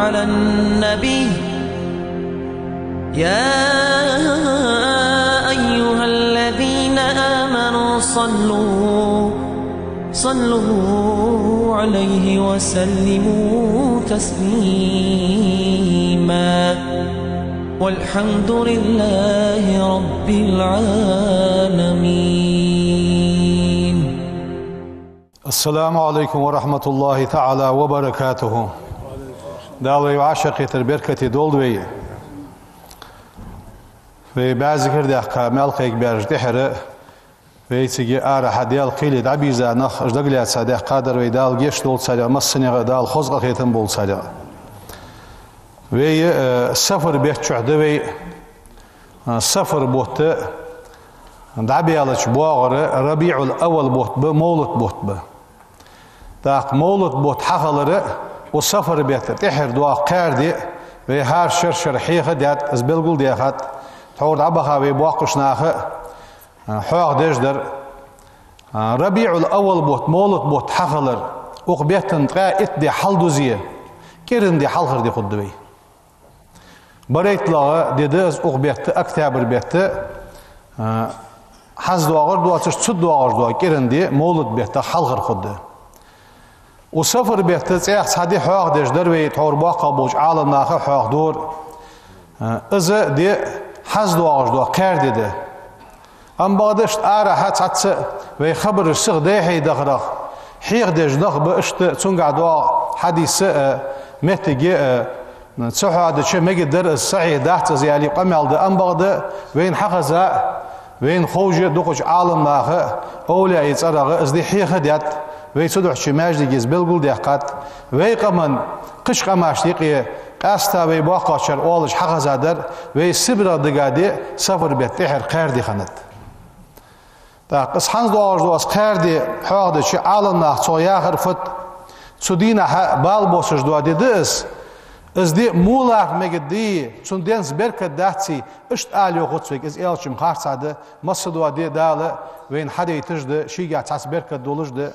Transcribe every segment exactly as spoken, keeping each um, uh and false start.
على النبي. يا أيها الذين آمنوا صلوا، صلوا عليه وسلموا تسليما. والحمد لله رب العالمين. السلام عليكم ورحمة الله تعالى وبركاته. Дала вай вӀашагӀкхетар беркате долда вай. Вай бӀаь зикар даьккха маьлхбаьнна баьржа тӀехьара, вай цига арахьа Даьла кхеле дӀабийрза нах, уж дагалаьца даьккхадар вай, Дала гешт долда царех, массанех а Дала хоза къахетам болба царех. Вай, э, сафар бетта чухь да вай, э, сафар бутт дӀабаьлча боагӀар РабиӀул-аввал бутт ба, мовлат бутт ба. ТӀаккха мовлат бутт хьахилар укх сафар бетта тӀехьара доагӀа кхаьра ди, вай хӀара шера-шера хьеха а даьд, из белгалдаьхад, тхьовра дӀабаха вай боккхийча наха а, э, хьоахадеш дар. Э, РабиӀул-аввал бутт, мовлат бутт хьахилар, укх бетта ткъаь итт ди хьалдузе, кӀиранди хьалхара ди хургда вай. БарайтталагӀа ди да из укх бетта, октябрь бетта, э, хӀанз доагӀаш доацаш, цу тӀа доагӀаш дола кӀиранди мовлат бетта хьалхара хургда. Укх сафар бетта цӀаьхха цхьа ди хьоахадеш дар вай, тхьовра боккхагӀа болча Ӏаламнаха а хьоахадора. Э, из ди хӀанз доагӀаш дола кхаьра ди да. Амма бакъда иштта арахьа цхьацца вай хабараш сиха дӀайхьийдахарах хьехадеш нах ба, иштта цунгахьа доагӀа хьадис а, э, моттиг а, э, ца хьоадача мегаргдар из, сахьихь дац из аьле къамаьл да. Амма бакъда вайна хьахеза а, вайна ховш а дукхача Ӏаламнаха а, овлияий цӀерагӀа а из ди хьеха а даьд, вай цудухьа маьждиге из белгалдаьккхад. Вай къаман кхыча къамашта юкъе, къаьстта вай боккхагӀчар оалаш хьахезадар, вай Сибрера дигача ди сафар бетта тӀехьара кхаьра ди хиннад. ТӀаккха из хӀанз доагӀаш дола из кхаьра ди хьоахадича, Ӏаламнаха цох яхар фуд: цу дийнахьа бала боссаш дола ди да из, из ди муха лархӀа мегаргдий, цун денца беркат даций, иштта ала йоах цо вайга, из аьлча-м харцахьа да, масса дола ди Дала вайна хьадайташ да, шийгахьа цхьацца беркат долаш да.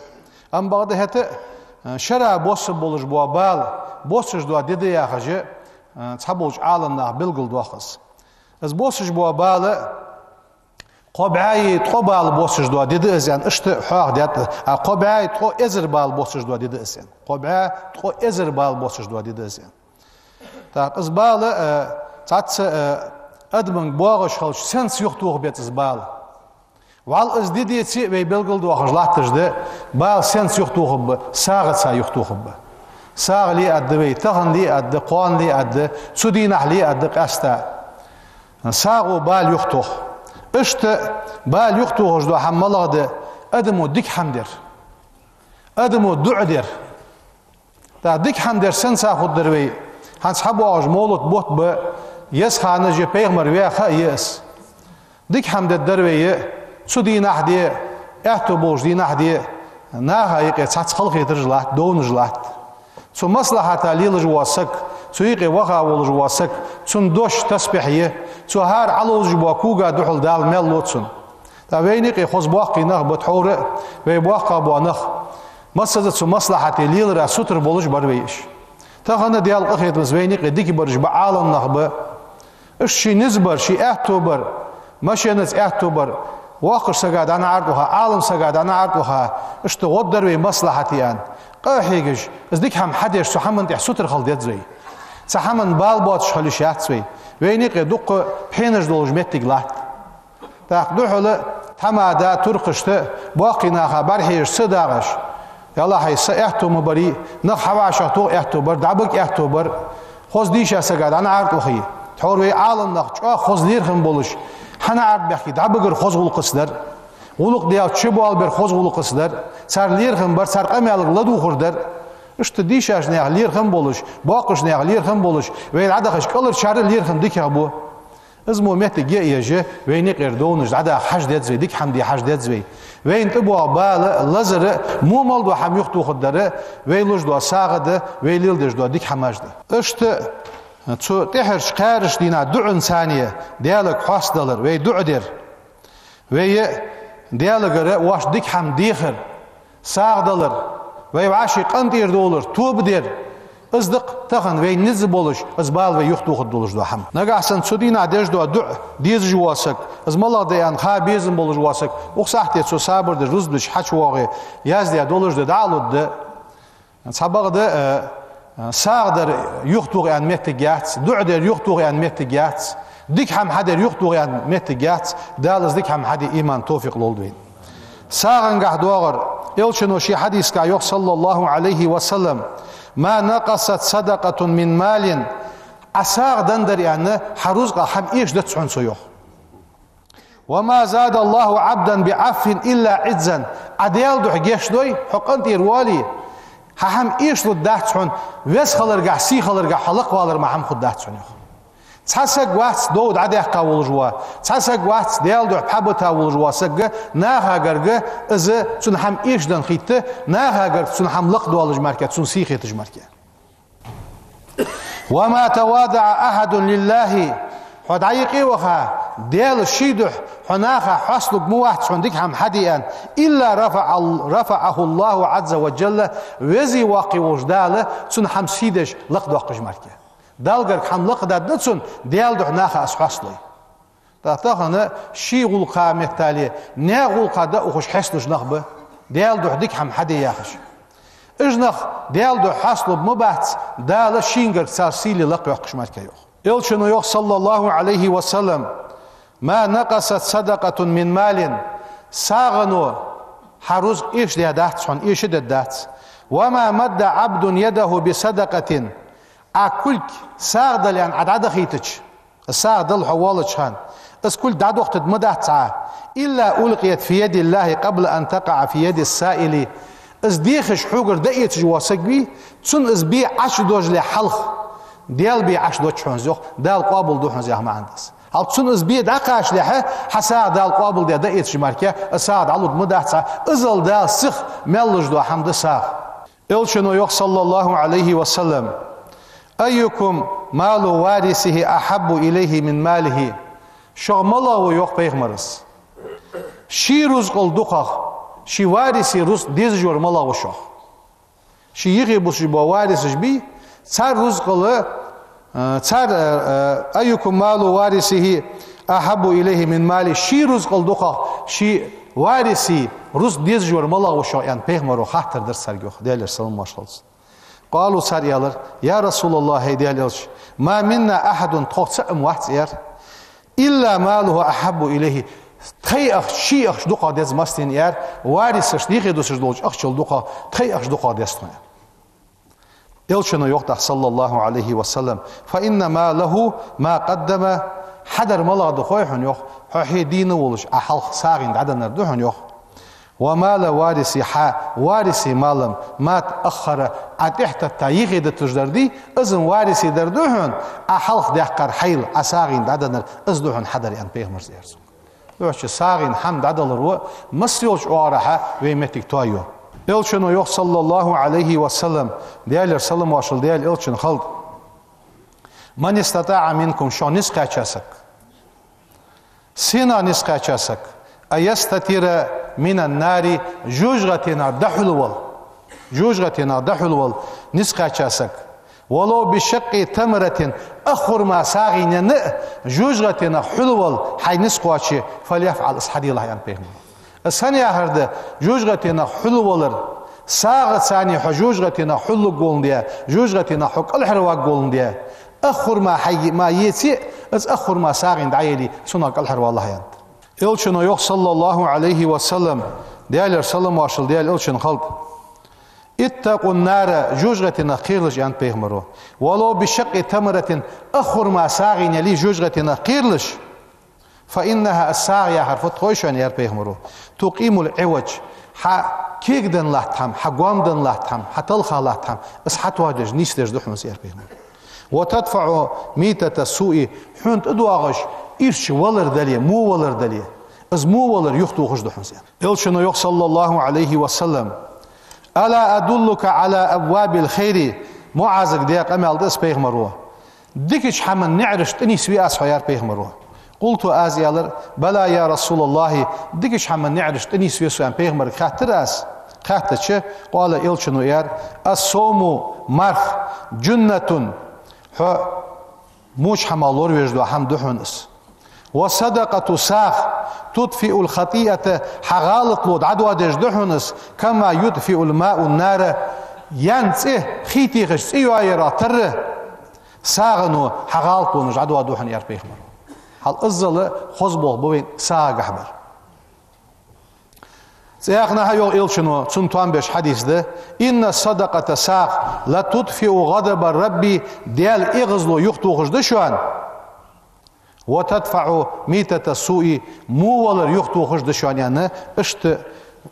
Амма бакъда хӀаьта а, э, шера боссаш болаш бола бала боссаш дола ди да яхаш а, э, цхьаболча Ӏаламнаха белгалдоах из. Из боссаш бола бала кхо бӀаьи ткъо бала боссаш дола ди да из аьнна, иштта хьоахадаьд, а, кхо бӀаьи ткъо эзар бала боссаш дола ди да из аьнна. Кхо бӀаь ткъо эзар бала боссаш дола ди да из аьнна. ТӀаккха из бала, э, цхьацца, э, адамга боагӀаш хилча, сенца юхатоха беза из бала. Валлахӏи, из ди деце а вай белгалдоахаш латташ да, бала сенца юхатохаргба, сагӀаца юхатохаргба. СагӀа ле а да вай, тахан ле а да, кхоана ле а да, цу дийнахьа ле а да къаьстта. СагӀо бала юхатох. Иштта бала юхатохаш дола хӀама малагӀа да: адамо дика хӀама дер. Адамо дуӀа дер. ТӀаккха дика хӀама дер сенца хургдар вай? ХӀанз хьабоагӀаш мовлат бутт ба, еза ханаш я, пайхамар ваь ха а я из. Дика хӀама дергдар вай цу дийнахьа де, аьттув болча дийнахьа де, наха юкъе цхьацца халахетараш латт, довнаш латт. Цу маслахьата лелаш вола саг, цу юкъе ваха волаш вола саг, цун дош тасбихь я, цо хӀара Ӏоловзаш бола кога духьал Дала маьл лу цунна. ТӀаккха вайна юкъе хоза боккхий нах ба тхьовра а, вай боккхагӀа бола нах. Массаза цу маслахьате лелара сутара болаш бар вай уж. Тахан а, Даьла къахетамца, вайна юкъе дика бараш ба, Ӏаламнах ба. Иштта ший низ бар, ший аьттув бар, машенаца аьттув бар, воккхача сага дӀа наӀарга ваха, Ӏалам сага дӀа наӀарга ваха, иштта гӀоргдар вай маслахьате аьнна. Къа а хьегаш, из дика хӀама хьадеш, цу хӀаман тӀехьа сутара хила деза вай. Цу хӀаман бала боацаш хила йиш яц вай. Вайна юкъе дукха пхьенаш долаш моттиг латт. ТӀаккха духьала тхьамада, туркхашта, боккхий наха бӀарахьежаш ца дагӀаш, ялахьа, са аьттув ма барий, нах хьавӀашагӀтоха аьттув бар, дӀабига аьттув бар, хоза дийша сага дӀа наӀарга вахе. Тхьовра вай Ӏаламнах чӀоагӀа хоза лерхӀам болаш, хьанаӀарга баьхке, дӀабигар хоза гӀулакхаца дар, гӀулакх даьлча чубоалабар хоза гӀулакхаца дар, цар лерхӀам бар, цар къамаьлага ладувгӀар дар. Иштта дийшача наьха лерхӀам болаш, боккхача наьха лерхӀам болаш, вай дӀадахача кӀалхарчар а лерхӀам дикагӀа бу. Из мо моттиг я а еш, вайна юкъера довнаш дӀадаха хьажа деза вай, дика хӀама де хьажа деза вай. Вайна тӀабоагӀа бала, лазар а, муха мел дола хӀама юхатохаргдар а вай луш дола сагӀа да, вай леладеш дола дика хӀамаш да. Иштта цу тӀехьарча кхаьрача дийнахьа дуӀанца цхьана Даьлага хьоастадалар, вай дуӀа дар. Вай Даьлагара воашта дика хӀама дехар, сагӀа далар, вай вӀаший къинтӀера довлар, тоба дар, Из да-кх тахан вайна низ болаш, из бала вай юхатохаргдолаш дола хӀама. Нагахьа санна цу дийнахьа деш дола дуӀа дезаш вола саг, из малагӀа да аьнна ха безам болаш вола саг, укх сахьате цо сабар деш, рузба деш хьачувоагӀе, яздаь долаш да, дӀа а лургда. Цхьабакъда, э, э, сагӀа дар юхатоха аьнна моттиг яц, дуӀа дар юхатоха аьнна моттиг яц, дика хӀама хьадар юхатоха аьнна моттиг яц, Дала из дика хӀама хьаде иман, товфикъ лолда вайна. СагӀангахьа доагӀар, Элчано ший хьадисагахьа йоах, صلى الله عليه وسلم: «ما نقصت صدقة من مال». Ӏа сагӀа даьдар аьнна, хьа рузкъах хӀама эшадац хьона цо, йоах. «وما زاد الله عبدا بعفو إلا عزا». Ӏа Даьла духьа гешт дой, хьо къинтӀера воале, хьа хӀама эшалургдац хьона, веза хиларгахьа, сий хиларгахьа хьо лакхвалар мара хӀама хургдац хьона, йоах. Цхьа саг вац дов дӀадаьккха волаш вола, цхьа саг вац Даьла духьа пхьа бита волаш вола саг, наха гарга из цунна хӀама эшадаь хетта, наха гарга цунна хӀама лакхдоалаш мара, цунна сий хеташ мара. «وما تواضع أحد لله». Хьо дӀаюкъе а ваха, Даьла ший духьа хьо наха хьоасталург ма вац хьона дика хӀама хьаде аьнна, «إلا رفع، رفعه الله عز وجل», Веза Воккха волча Дала цунна хӀама сий деш лакхдоаккхаш мара. Далла гарга хӀама лакхдаьд цунна, Даьла духьа наха из хьоасталой. ТӀаккха тахан ший гӀулакха меттел, наьха гӀулакха дӀаухаш хьесталуш нах ба, Даьла духьа дика хӀама хьаде яхаш. Уж нах Даьла духьа хьоасталургба ма бац, Дала шийна гарга цар сийле лакхйоаккхаш мара, йоах. Элчано йоах, صلى الله عليه وسلم: «ما نقصت صدقة من مال». СагӀано хьа рузкъа эшадаь дац хьона, эшадергдац. «وما مد عبد يده بصدقة». Ӏа кулг сагӀа дале аьнна Ӏа дӀадахийтача, сагӀа дала хьо воаллача хана, из кулг дӀадохийтаргма дац Ӏа, «إلا ألقيت في يد الله قبل أن تقع في يد السائل». Из дехаш хьогара дӀаэцаш вола саг вий, цунна из бе Ӏочудожале хьалха, Даьла бе Ӏочудоац хьона из, йоах, Дала къоабалду хьона из яха маӀан да из. Хьал цунна из бе дӀакхачалехьа, хьа сагӀа Дала къоабалдаь дӀаэцаш мара, из сагӀа дӀалургма дац Ӏа, иззал Дала сиха мел луш дола хӀама да сагӀа. Элчано йоах, صلى الله عليه وسلم: «أيكم مال وارثه أحب إليه من ماله». Шух малагӀа ва, йоах пайхамара, ший рузкъал дукхагӀа ший варисе рузкъа дезаш вар малагӀа ва шух? Ший юхе бусаш бола варисаш бий, цар рузкъал, э, цар, э, э, «أيكم مال وارثه أحب إليه من ماله». Ший рузкъал дукхагӀа ший варисе рузкъа дезаш вар малагӀа ва шух, аьнна, пайхамара хаттар даьр царга, йоах, Даьлера салам-моаршал хилда цунна. «قالوا», цар аьлар: «يا رسول الله», хӀай Даьла Элча, «ما منا أحد», тхох цаӀ а ма вац, аьлар, «إلا ماله أحب إليه», тхоай ахча ший ахча дукхагӀа деза массанена, аьлар, варисашта юхе дусаш долча ахчал дукхагӀа тхоай ахча дукхагӀа деза тхона. Элчано йоах тӀаккха, صلى الله عليه وسلم: «فإن ماله ما قدم», хьадар малагӀа да хой хьона, йоах, хьо хье дийна волаш Ӏа хьалха сагӀийна дӀаденнар да хьона, йоах. «ومال وارثه», хьа варисе мал-м, «ما تأخر», Ӏа тӀехьатетта юхе диташ дар дий, из-м варисе дар да хьона, Ӏа хьалха даьккхар хьайла, Ӏа сагӀийна дӀаденнар, из да хьона хьадар, аьнна, пайхамара аьлар цунга. Дуьхьача сагӀийна хӀама дӀадаларо масса йолча оагӀорахьа вай моттиг тоайю. Элчано йоах, صلى الله عليه وسلم, Даьлера салам-моаршал Даьла Элчана хилда: «من استطاع منكم», шух низ кхаьча саг, сенах низ кхаьча саг, «أن يستتر من النار», жожагӀатенах дӀахьулвала, жожагӀатенах дӀахьулвала низ кхаьча саг, «ولو بشق تمرة», ах хурма сагӀийна а жожагӀатенах хьулвала хьай низ кхоаче, «فليفعل», из хьаделахь, аьнна пайхамара. Из хӀана яхар да, жожагӀатенах хьулвалар, сагӀаца цхьана хьо жожагӀатенах хьуллургволандаь, жожагӀатенах хьо кӀалхарваргволандаь, ах хурма хьайга ма еце а, из ах хурма сагӀийна дӀаеле, цунах кӀалхарвалалахь, аьннад. Элчано йоах, صلى الله عليه وسلم, Даьлера салам-моаршал Даьла Элчана хилда: «اتقوا النار», жожагӀатенах кхералаш, аьннад пайхамара. «ولو بشق تمرة», ах хурма сагӀийна яле жожагӀатенах кхералаш, «فإنها», из сагӀа яхар фуд хой шоана, аьлар пайхамара, «تقيم العوج», хьа кегадаь латта хӀама, хьа гоамдаь латта хӀама, хьа талха латта хӀама, из хьатоадеш, нийсдеш да хьона из, аьлар пайхамара. «وتدفع ميتة السوء», хьона тӀадоагӀаш ирча валар дале, во валар дале, из во валар юхатохаш да хьона из, аьнна. Элчано йоах, صلى الله عليه وسلم: «ألا أدلك على أبواب الخير؟» МуӀазага даь къамаьл да из пайхамара. «Дикача хӀаман наӀараш тӀанийсве аз хьо», аьлар пайхамара. «قلت», аз аьлар: «بلى يا رسول الله», дикача хӀаман наӀараш тӀанийсве со, аьнна, пайхамарга хаьттар аз. Хаьттача, къала, элчано аьлар: «الصوم, марха, جنة, хьо моча хӀамах лоравеш дола хӀама да хьона из. والصدقة, сагӀа, تطفئ الخطيئة, хьа гӀалатло дӀадоадеш да хьона из, كما يطفئ الماء النار, яьнна цӀи хий техача цӀи йоаярах тара, сагӀано хьа гӀалатлонаш дӀадоаду хьона», — аьлар пайхамаро. Хьал иззал хоза болх ба вайна сагӀагахьа бар. ЦӀаькханахьа йоах элчано, цунна тоам беш хьадис да: «إن الصدقة, сагӀа, لتطفئ غضب الرب, Даьла эгӀазло юхатохаш да шоана, وتدفع ميتة السوء, во валар юхатохаш да шоана», — аьнна, иштта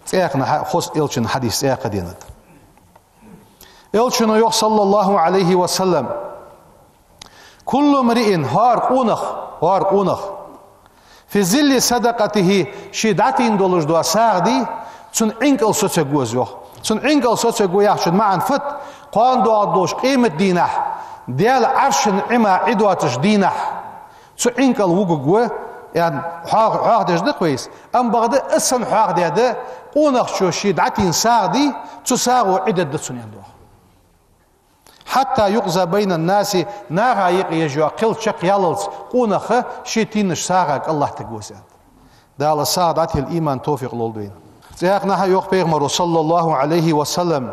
цӀаькханахьа хоза элчан хьадис цӀаькха денад. Элчано йоах, صلى الله عليه وسلم: «كل امرئ, хӀара къонах, хӀара къонах, في ظل صدقته, ший дӀатийна долаш дола сагӀа дий, цун Ӏинкал соцаргва из», — йоах. Цун Ӏинкал соцаргва яхачун маӀан фуд? Кхоана доагӀаргдолча къематдийнахьа, Даьла Ӏаршан Ӏима Ӏи доацача дийнахьа цу Ӏинкал вугаргва, аьнна, хьоа-, хьоахадеш да-кх вай из. Амма бакъда из санна хьоахадаьд, къонахчо ший дӀатийна сагӀа дий, цу сагӀо Ӏи дергда цунна, аьнна, йоах. حتى يقضى بين الناس, наха юкъе еш йола кхел чакхъяллалца къонахчо ший тийнача сагӀа кӀаллаттаргва из, аьнна. Дала сагӀа дӀателла иман, товфикъ лолда вайна. ЦӀаькханахьа йоах пайхамаро, صلى الله عليه وسلم: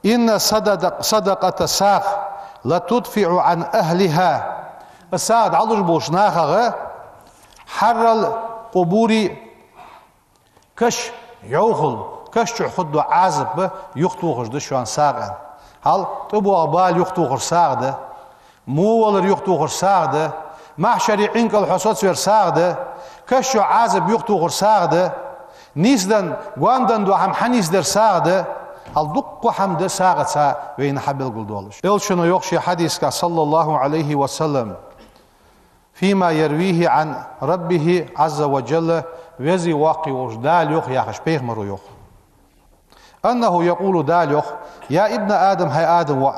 «إن الصدق-, الصدقة, сагӀа, لتدفع عن أهلها, сагӀа дӀалуш болча нахагара حر القبور, каша йӀовхал, каша чу хургдола Ӏазап юхатохаш да шоана сагӀа», — аьнна. Хьал тӀабоагӀа бала юхатохар сагӀа да, во валар юхатохар сагӀа да, махьшаре Ӏинкал хьо соцавер сагӀа да, каша чу Ӏазап юхатохар сагӀа да, нийсденна, гонадаь дола хӀама хьанийсдер сагӀа да. Хьал дуккха хӀама да сагӀаца вайна хьабелгалдоалаш. Элчано йоах ший хьадисагахьа, صلى الله عليه وسلم, فيما يرويه عن ربه عز وجل, Веза Воккха волча Дала йоах яхаш, пайхамаро йоах. أنه يقول, Дала йоах: «يا ابن آدم, хӀай Адама воӀ,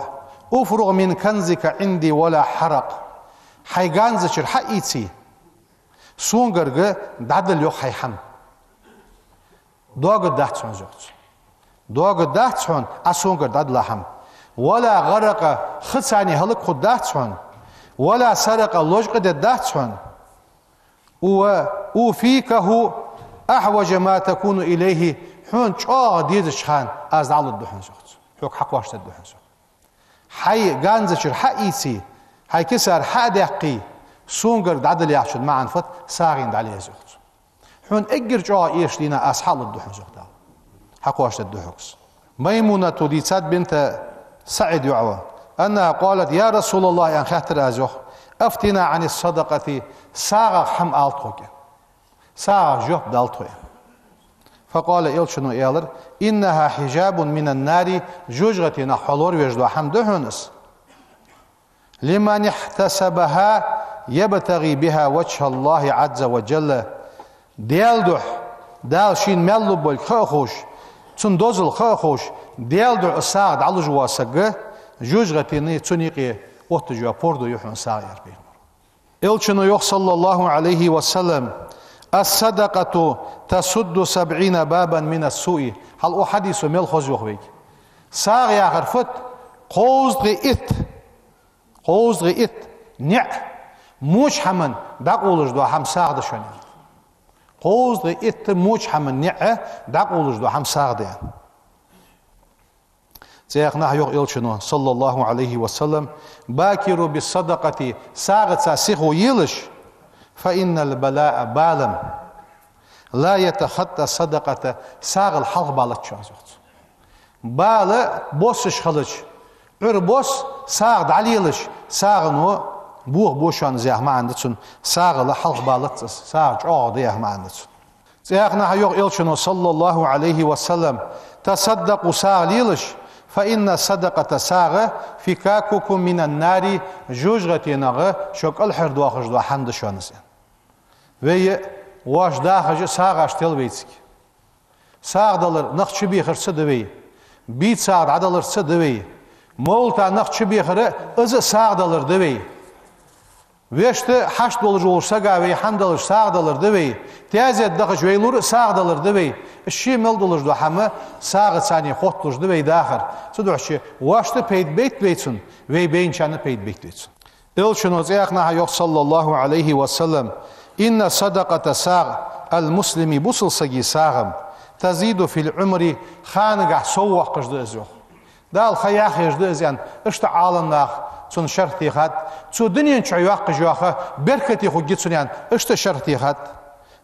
افرغ من كنزك عندي ولا حرج. Хьай ганзачура хьаийце, сона гарга дӀадала, йоах, хьай хӀама. ДоагӀаргдац хьона из, йоах цо. ДоагӀаргдац хьона Ӏа сона гарга дӀадала хӀама. ولا غرق, хи цани хӀалакхургдац хьона. ولا سرق, лож къадергдац хьона. وأوفيكه أحوج ما تكون إليه, хьона чӀоагӀа дезача хана аз дӀалургда хьона из, йоах цо. Хьога хьакхоачашдергда хьона из, йоах. Хьай ганзачура хьаийце, хьай кисара хьа а даьккхе, сона гарга дӀадала», — яхачун маӀан фуд? СагӀийна дӀале из, йоах цо. Хьона эггара чӀоагӀа эшача дийнахьа аз хьалургда хьона из, йоах Дала. Хьакхоачашдергда хьога из. Маймунат дийцад, бинта СаӀид йоӀ ва, أنها قالت: «يا رسول الله, — аьнна, хаьттар аз, йоах, — أفتنا عن الصدقة, сагӀах хӀама ала тхога. СагӀах жоп дала тхо», — аьнна. فقال, элчано аьлар: «إنها حجاب من النار, жожагӀатенах хьо лоравеш дола хӀама да хьона из. لمن احتسبها يبتغي بها وجه الله عز وجل». Даьла духьа, Дала шийна маьл лургболга ха а ховш, цун дозал ха а ховш, Даьла духьа сагӀа дӀалуш вола саг, жожагӀатени цунна юкъе отташ йола пордув я хьона сагӀа, аьлар пайхамаро. Элчано йоах, صلى الله عليه وسلم: «الصدقة تسد سبعين بابا من السوء». Хьал укх хьадисо мел хоза йоах вайга. СагӀа яхар фуд? Кховзткъеи итт, кховзткъеи итт ниӀ, моча хӀаман дӀакъовлаш дола хӀама сагӀа да шоана, аьнна. Кховзткъеи итт моча хӀаман ниӀ дӀакъовлаш дола хӀама сагӀа да, аьнна. ЦӀаькханахьа йоах элчано, صلى الله عليه وسلم: «بادروا بالصدقة, сагӀаца сихо елаш, فإن البلاء, бала, لا يتخطى الصدقة, сагӀал хьалхабалац шоана», — йоах цо. Бала боссаш хилча, Ӏуйра босс, сагӀа дӀалелаш, сагӀано бохабу шоана из, яха маӀан да цун, сагӀал хьалхабалац из, сагӀа чӀоагӀа да, яха маӀан да цун. ЦӀаькханахьа йоах элчано, صلى الله عليه وسلم: «تصدقوا, сагӀа лелаш, فإن الصدقة, сагӀа, فكاككم من النار, жожагӀатенах шо кӀалхардоахаш дола хӀама да шоана из». Вай а, воаш дахаш а сагӀаш тел вайцига. СагӀа далар нах чубехарца да вай. Бийца сагӀа дӀадаларца да вай. Мовлата нах чубехар а, из а сагӀа далар да вай. Вешта, хьашт долаш волча сага вай хӀама далаш сагӀа далар да вай. Таьзет дахача вай лур а сагӀа далар да вай. Ше мел долаш дола хӀама сагӀа царна хотталуш да вай дахар. Цудухьа вайна пайда бейт вай цунна, вай бейначарна пайда бейт вай цунна. Элчано цхьаькханахьа йоах, صلى الله عليه وسلم: «إن صدقة сагӀа, المسلم бусалба сага сагӀа, تزيد في العمر ханагахь совваккхаш да из», йоах. Дала ха яхъеш да из аьнна, иштта Ӏаламнаха цунна шархь техад, цо дунен чу йоаккхаш йола ха беркате хургья цунна аьнна, иштта шархь техад.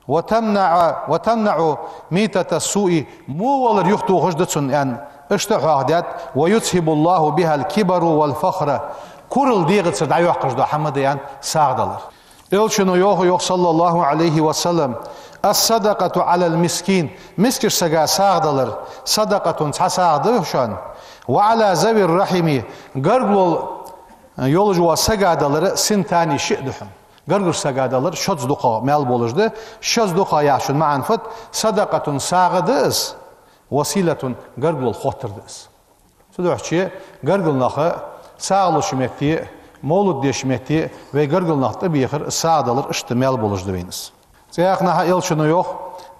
«وتمنع، وتمنع ميتة السوء во валар юхатохаш да цунна аьнна, иштта хьоахадаьд. ويذهب الله بها الكبر والفخر курал дегӀацара дӀайоаккхаш дола хӀама да аьнна сагӀа далар». Элчано йоах, йоах, صلى الله عليه وسلم: «الصدقة على المسكين мискача сага сагӀа далар, صدقة цхьа сагӀа да шоана, وعلى ذوي الرحم гаргало йолаш волча сага далар, ثنتان шиъ да хьона». Гаргарча сага далар шозза дукхагӀа маьл болаш да, шозза дукхагӀа яхачун маӀан фуд, صدقة сагӀа да из, وصلة гаргало хоттар да из. Цудухьа гаргара нах сагӀа луш метте, мовлат деш метте, вай гаргара нах тӀабехар, сагӀа далар иштта маьл болаш да вайна из. Цхьаькханахьа Элчано йоах: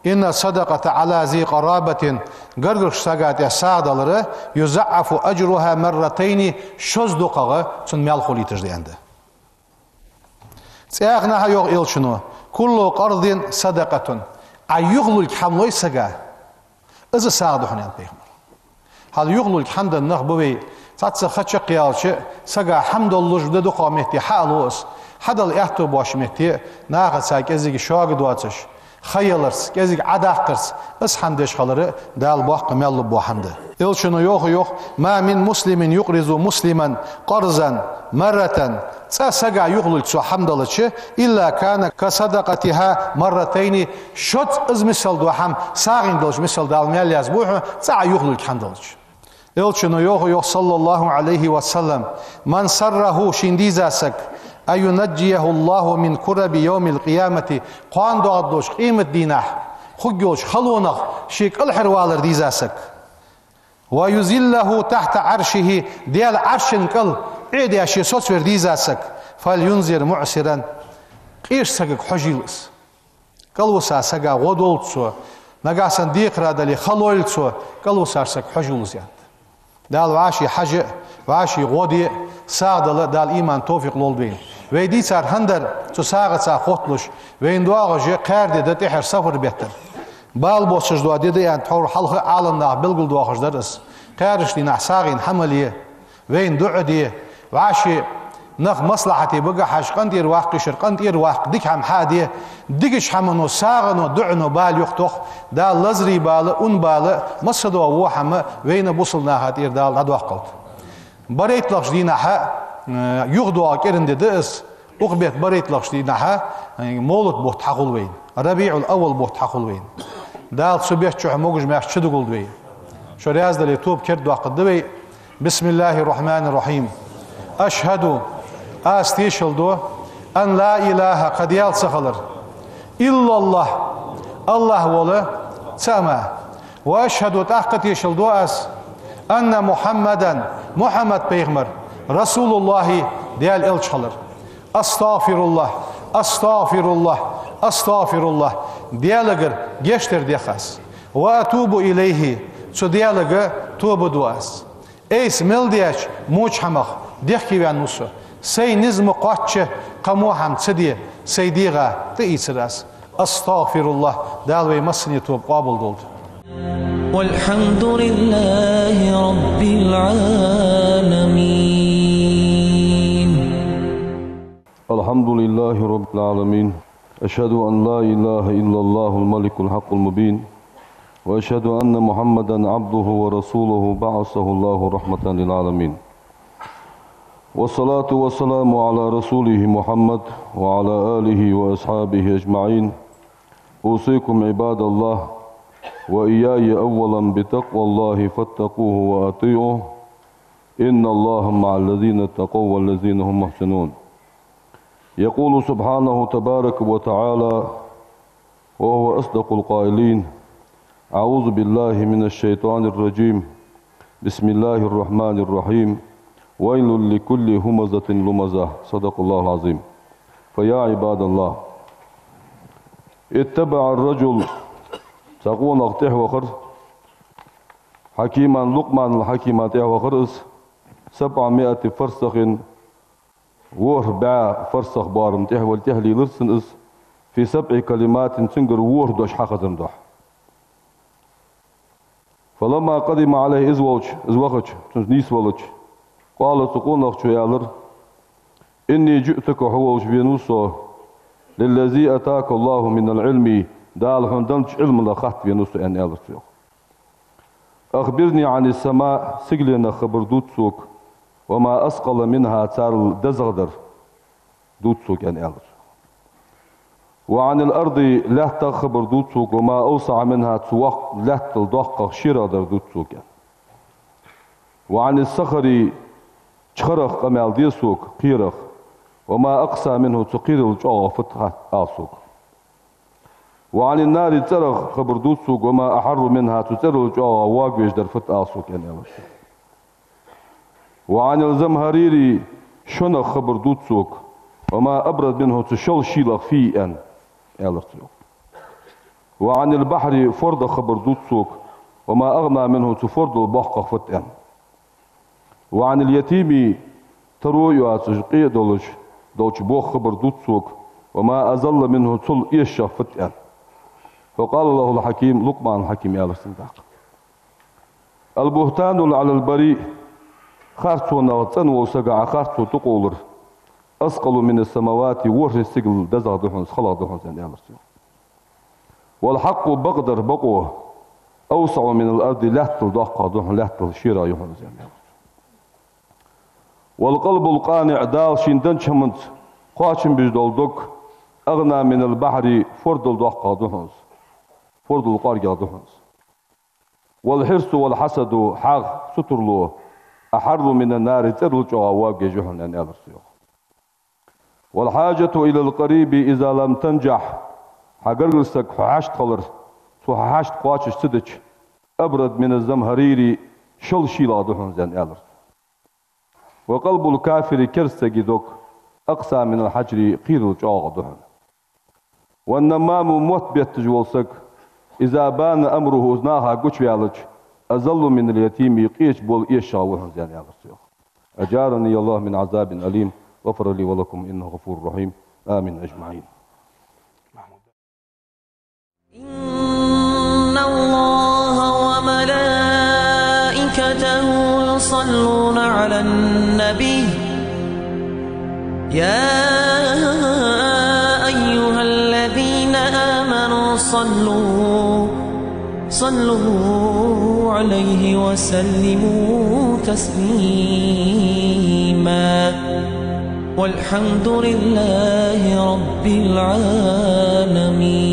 «إن الصدقة على ذي قرابة гаргарча сага тӀа сагӀа далар, يضاعف أجرها مرتين шозза дукхагӀа цун маьл хулийташ да аьнна да». Цхьаькханахьа йоах Элчано: «كل قرض صدقة Ӏа юхалург хӀама лой сага, из сагӀа да хьона», аьннад пайхамара. Хьал юхалург хӀама да нах ба вай, цхьацца ха чакхъяьлча, сага хӀама далалуш да дукхагӀа метте хьа а лу из, хьадала аьттув боаца метте, нахаца кӀезига шога доацаш, ха яларца, кӀезига Ӏодаккхарца, из хӀама деш хилар Дала боккха маьл лу бола хӀама да. Элчано йоах, йоах: «ما من مسلم يقرض مسلما قرضا مرة цхьа сага юхалург цо хӀама далча, إلا كان كصدقتها مرتين шозза из мисал дола хӀама сагӀийна далча мисал Дала маьл язбу хьона, цхьа Ӏа юхалург хӀама далча». Элчано йоах, йоах, صلى الله عليه وسلم: «من سره шийна деза саг, أن ينجيه الله من كرب يوم القيامة кхоана доагӀаш долча къематдийнахьа хургйолча халонах ше кӀалхарвалар деза саг, ويظله تحت عرشه Даьла Ӏаршан кӀал Ӏе а даь ше соцавар деза саг, فلينذر معسرا къеча сагага хьожийла из». КӀалвиса сага гӀо долда цо, нагахьа санна декхар дале, ха лойла цо, кӀалвисача сага хьожийла из аьннад. Дала вӀаший хьажа а, вӀаший гӀо де а, сагӀа дала а Дала иман, товфикъ лолда вайна. Вай дийцар хӀана дар, цу сагӀаца хотталуш, вайна доагӀаш я кхаьра ди да тӀехьара сафар беттара. Бала боссаш дола ди да аьнна тхьовра хьалха Ӏаламнаха белгалдоахаш дар из. Кхаьрача дийнахьа сагӀийна хӀама ле, вайна дуӀа де, вӀаший нах маслахьате бага хьажа, къинтӀера ваккха йиш яр, къинтӀера ваккха, дика хӀама хьа а де, дикача хӀамано, сагӀано, дуӀано бала юхатох, Дала лазарий бала, ун бала, массадола во хӀама вайна бусалба наха тӀера Дала дӀадоаккхалда. БарайтталагӀча дийнахьа, э, юхадоагӀа кӀиранди да из, укх бетта барайтталагӀча дийнахьа, э, мовлат бутт хьахул вайна. РабиӀул-аввал бутт хьахул вайна. Дала цу бетта чухь могаш-маьрша чудоагӀалда вай. Шо раьза дале, тоба кердадоаккхаргда вай. بسم الله الرحمن الرحيم. أشهد аз тешал ду, أن لا إله кхы даьла ца хилар, إلا الله Аллахӏ вола цаӀ мара. وأشهد тӀаккха тешал ду аз, أن محمدا Мухьаммад пайхамар, رسول الله Даьла элча хилар. أستغفر الله، أستغفر الله، أستغفر الله Даьлагара гешт дар дех аз. وأتوب إليه цу Даьлага тоба ду аз. Айса мел деча моча хӀамах дехкеваьнна ва со. Сай низ ма кхоачча, кхы во хӀама ца де, сай дегӀа тӀаийцар аз. أستغفر الله Дала вай массане тоба къоабалдолда. والحمد لله رب العالمين. الحمد لله رب العالمين. أشهد أن لا إله إلا الله الملك الحق المبين. وأشهد أن محمدا عبده ورسوله بعثه الله رحمة للعالمين. والصلاة والسلام على رسوله محمد وعلى آله وأصحابه أجمعين. أوصيكم عباد الله وإياي أولا بتقوى الله فاتقوه وأطيعوه. إن الله مع الذين اتقوا والذين هم محسنون. يقول سبحانه تبارك وتعالى وهو أصدق القائلين: أعوذ بالله من الشيطان الرجيم. بسم الله الرحمن الرحيم. ويل لكل همزة لمزة. صدق الله العظيم. فيا عباد الله، اتبع الرجل Цхьа къонах тӀехьавахар, Хьакиман, Лукъманул Хьакиман тӀехьавахар из, سبعمائة فرسخ, ворхӀ бӀаь фарсах боарам тӀехьавала тӀехьалелар цунна из, في سبع كلمات, цунгара ворхӀ дош хьахазарна духьа. فلما قدم عليه, из волча, из вахача, цунца нийсвелча, قال, цу къонахчо аьлар: إني جئتك, хьо волча венав со, للذي آتاك الله من العلم, Дала хьона деннача Ӏилманах хатта венав со, аьнна, аьлар цо, йоах. أخبرني عن السماء, сигаленах хабар дувца сога, وما أثقل منها, царел дезагӀдар дувца сога, аьнна, аьлар цо. وعن الأرض, лаьттах хабар дувца сога, وما أوسع منها, цу воккх-, лаьттал доккхагӀа шерагӀдар дувца сога, аьнна. وعن الصخر, чхарах къамаьл де сога, кхерах, وما أقسى منه, цу кхерал чӀоагӀагӀа фуд ала сога. وعن النار, цӀерах хабар дувца сога, وما أحر منها, цу цӀерал чӀоагӀагӀа воагавеш дар фуд ала сога, аьнна, аьлар цо. وعن الزمهرير, шонах хабар дувца сога, وما أبرد منه, цу шел шелах фу я, аьнна, аьлар цо, йоах. وعن البحر, фордах хабар дувца сога, وما أغنى منه, цу фордал боккхагӀа фуд, аьнна. وعن اليتيم, таро йоацаш, къе а долаш, долча бох хабар дувца сога, وما أذل منه, цул эшагӀа фуд, аьнна. فقال له الحكيم, Лукъманул Хьакима аьлар цунга тӀаккха: البهتان على البريء, харцонах цӀена волча сага Ӏа харцо тӀакховлар, أثقل من السماوات, ворхӀе сигала дезагӀа да хьона из, халагӀа да хьона из, аьнна, аьлар цо. والحق, бакъдар, бокъо, أوسع من الأرض, лаьттал доккхагӀа да хьона, лаьттал шерагӀа я хьона из, аьнна, аьлар цо. والقلب القانع, Дала шийна деннача хӀаманца кхоачам беш дола дог, أغنى من البحر, фордал доккхагӀа да хьона из, фордал кӀоаргагӀа да хьона из. والحرص والحسد, хьагӀ, сутарло, أحر من النار, цӀерал чӀоагӀагӀа воагавеш я хьона, аьнна, аьлар цо, йоах. والحاجة إلى القريب إذا لم تنجح, хьа гаргара саг, хьо хьашт хилар, цо хьа хьашт кхоачаш ца дича, أبرد من الزمهرير, шел шелах да хьона из, аьнна, аьлар цо. وقلب الكافر, керста сага дог, أقسى من الحجر, кхерал чӀоагӀагӀа да хьона. والنمام, мотт бетташ вола саг, إذا بان أمره, из наха гучаваьлча, أذل من اليتيم, къеча бола эшагӀа ва хьона из, аьнна, аьлар цо, йоах. أجارني الله من عذاب أليم، غفر لي ولكم إنه غفور رحيم. آمين أجمعين. إن الله وملائكته يصلون على النبي، يا أيها الذين آمنوا صلوا، صلوا عليه وسلموا تسليما. والحمد لله رب العالمين.